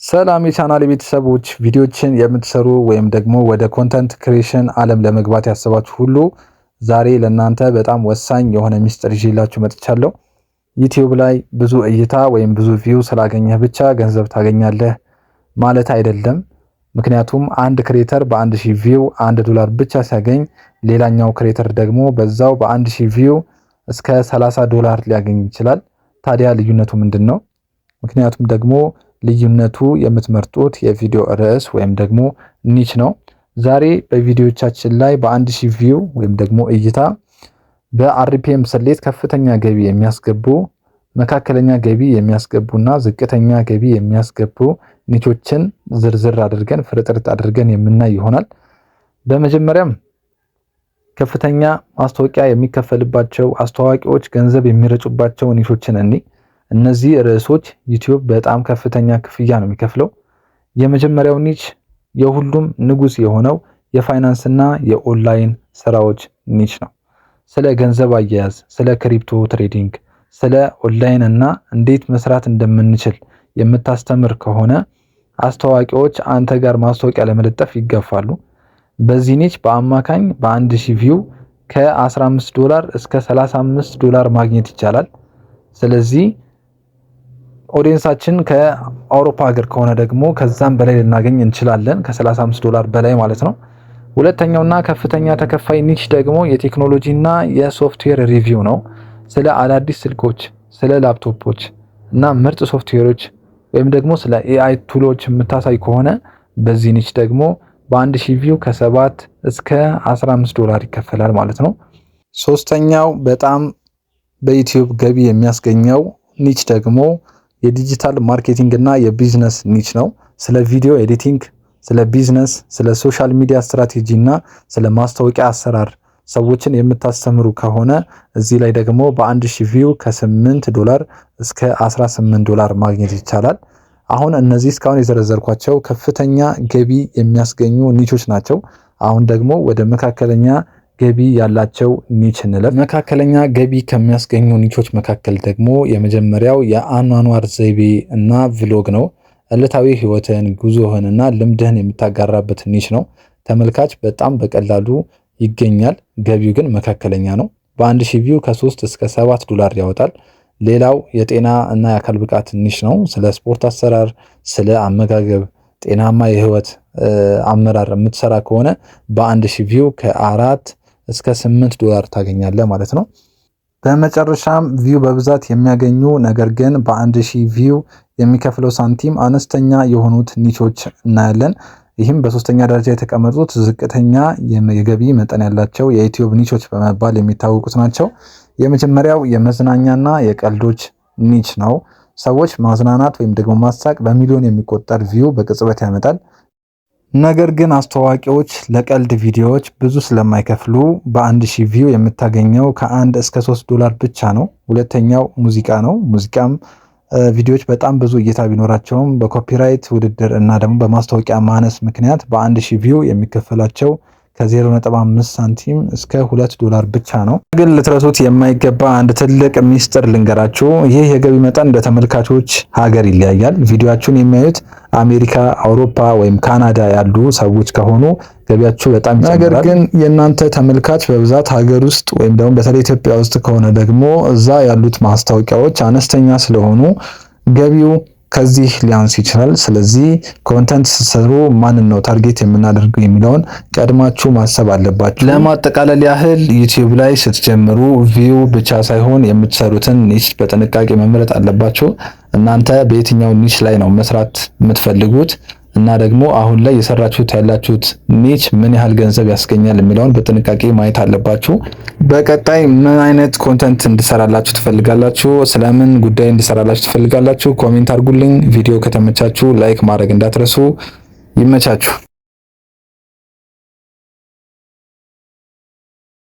ሰላም የቻናል ቤተሰቦች፣ ቪዲዮችን የምትሰሩ ወይም ደግሞ ወደ content creation ዓለም ለመግባት ያሰባችሁ ሁሉ ዛሬ ለእናንተ በጣም ወሳኝ የሆነ ሚስጥር ይዤላችሁ መጥቻለሁ። ዩቲዩብ ላይ ብዙ እይታ ወይም ብዙ view ስላገኘህ ብቻ ገንዘብ ታገኛለህ ማለት አይደለም። ምክንያቱም አንድ creator በ1000 view 1 ዶላር ብቻ ሲያገኝ፣ ሌላኛው creator ደግሞ በዛው በ1000 view እስከ 30 ዶላር ሊያገኝ ይችላል። ታዲያ ልዩነቱ ምንድን ነው? ምክንያቱም ደግሞ ልዩነቱ የምትመርጡት የቪዲዮ ርዕስ ወይም ደግሞ niche ነው። ዛሬ በቪዲዮቻችን ላይ በ1000 view ወይም ደግሞ እይታ በ RPM ስሌት ከፍተኛ ገቢ የሚያስገቡ፣ መካከለኛ ገቢ የሚያስገቡና ዝቅተኛ ገቢ የሚያስገቡ niche ኦችን ዝርዝር አድርገን፣ ፍርጥርጥ አድርገን የምናይ ይሆናል። በመጀመሪያም ከፍተኛ ማስታወቂያ የሚከፈልባቸው፣ አስተዋዋቂዎች ገንዘብ የሚረጩባቸው niche ኦችን እኒ እነዚህ ርዕሶች ዩቲዩብ በጣም ከፍተኛ ክፍያ ነው የሚከፍለው። የመጀመሪያው niche የሁሉም ንጉስ የሆነው የፋይናንስና የኦንላይን ስራዎች niche ነው። ስለ ገንዘብ አያያዝ፣ ስለ crypto trading፣ ስለ ኦንላይን እና እንዴት መስራት እንደምንችል የምታስተምር ከሆነ አስተዋዋቂዎች አንተ ጋር ማስታወቂያ ለመለጠፍ ይገፋሉ። በዚህ niche በአማካኝ በ1000 view ከ15 ዶላር እስከ 35 ዶላር ማግኘት ይቻላል። ስለዚህ audience ኣችን ከአውሮፓ ሀገር ከሆነ ደግሞ ከዛም በላይ ልናገኝ እንችላለን፣ ከ35 ዶላር በላይ ማለት ነው። ሁለተኛውና ከፍተኛ ተከፋይ niche ደግሞ የቴክኖሎጂ እና የ software review ነው። ስለ አዳዲስ ስልኮች፣ ስለ ላፕቶፖች እና ምርጥ ሶፍትዌሮች ወይም ደግሞ ስለ AI tool ኦች የምታሳይ ከሆነ በዚህ niche ደግሞ በ1000 view ከ7 እስከ 15 ዶላር ይከፈላል ማለት ነው። ሶስተኛው በጣም በዩቲዩብ ገቢ የሚያስገኘው niche ደግሞ የ digital marketing እና የ business niche ነው። ስለ video editing፣ ስለ ቢዝነስ፣ ስለ social media strategy እና ስለ ማስታወቂያ አሰራር ሰዎችን የምታስተምሩ ከሆነ እዚህ ላይ ደግሞ በ1000 view ከ8 ዶላር እስከ 18 ዶላር ማግኘት ይቻላል። አሁን እነዚህ እስካሁን የዘረዘርኳቸው ከፍተኛ ገቢ የሚያስገኙ niche ኦች ናቸው። አሁን ደግሞ ወደ መካከለኛ ገቢ ያላቸው niche እንለፍ። መካከለኛ ገቢ ከሚያስገኙ niche ኦች መካከል ደግሞ የመጀመሪያው የአኗኗር ዘይቤ እና vlog ነው። ዕለታዊ ህይወትህን፣ ጉዞህን እና ልምድህን የምታጋራበት niche ነው። ተመልካች በጣም በቀላሉ ይገኛል። ገቢው ግን መካከለኛ ነው። በ1000 view ከ3 እስከ 7 ዶላር ያወጣል። ሌላው የጤና እና የአካል ብቃት niche ነው። ስለ ስፖርት አሰራር፣ ስለ አመጋገብ፣ ጤናማ የህይወት አመራር የምትሰራ ከሆነ በ1000 view ከ4 እስከ 8 ዶላር ታገኛለህ ማለት ነው። በመጨረሻም view በብዛት የሚያገኙ ነገር ግን በ1000 view የሚከፍለው ሳንቲም አነስተኛ የሆኑት niche ኦች እናያለን። ይህም በሶስተኛ ደረጃ የተቀመጡት ዝቅተኛ የገቢ መጠን ያላቸው የዩቲዩብ niche ኦች በመባል የሚታወቁት ናቸው። የመጀመሪያው የመዝናኛና የቀልዶች niche ነው። ሰዎች ማዝናናት ወይም ደግሞ ማሳቅ በሚሊዮን የሚቆጠር view በቅጽበት ያመጣል። ነገር ግን አስተዋዋቂዎች ለቀልድ ቪዲዮዎች ብዙ ስለማይከፍሉ በ1000 view የምታገኘው ከ1 እስከ 3 ዶላር ብቻ ነው። ሁለተኛው ሙዚቃ ነው። ሙዚቃም ቪዲዮዎች በጣም ብዙ እይታ ቢኖራቸውም በ copyright ውድድር እና ደግሞ በማስታወቂያ ማነስ ምክንያት በ1000 view የሚከፈላቸው ከ0.5 ሳንቲም እስከ 2 ዶላር ብቻ ነው። ግን ልትረሱት የማይገባ አንድ ትልቅ ሚስጥር ልንገራችሁ። ይህ የገቢ መጠን እንደ ተመልካቾች ሀገር ይለያያል። ቪዲዮአችሁን የሚያዩት አሜሪካ፣ አውሮፓ ወይም ካናዳ ያሉ ሰዎች ከሆኑ ገቢያችሁ በጣም ይጨምራል። ነገር ግን የእናንተ ተመልካች በብዛት ሀገር ውስጥ ወይም ደግሞ በተለይ ኢትዮጵያ ውስጥ ከሆነ ደግሞ እዛ ያሉት ማስታወቂያዎች አነስተኛ ስለሆኑ ገቢው ከዚህ ሊያንስ ይችላል። ስለዚህ content ስትሰሩ ማንን ነው target የምናደርገው የሚለውን ቀድማችሁ ማሰብ አለባችሁ። ለማጠቃለል ያህል ዩቲዩብ ላይ ስትጀምሩ view ብቻ ሳይሆን የምትሰሩትን niche በጥንቃቄ መምረጥ አለባችሁ። እናንተ በየትኛው niche ላይ ነው መስራት የምትፈልጉት እና ደግሞ አሁን ላይ የሰራችሁት ያላችሁት niche ምን ያህል ገንዘብ ያስገኛል የሚለውን በጥንቃቄ ማየት አለባችሁ። በቀጣይ ምን አይነት content እንድሰራላችሁ ትፈልጋላችሁ? ስለምን ጉዳይ እንድሰራላችሁ ትፈልጋላችሁ? Comment አድርጉልኝ። ቪዲዮ ከተመቻችሁ like ማድረግ እንዳትረሱ። ይመቻችሁ።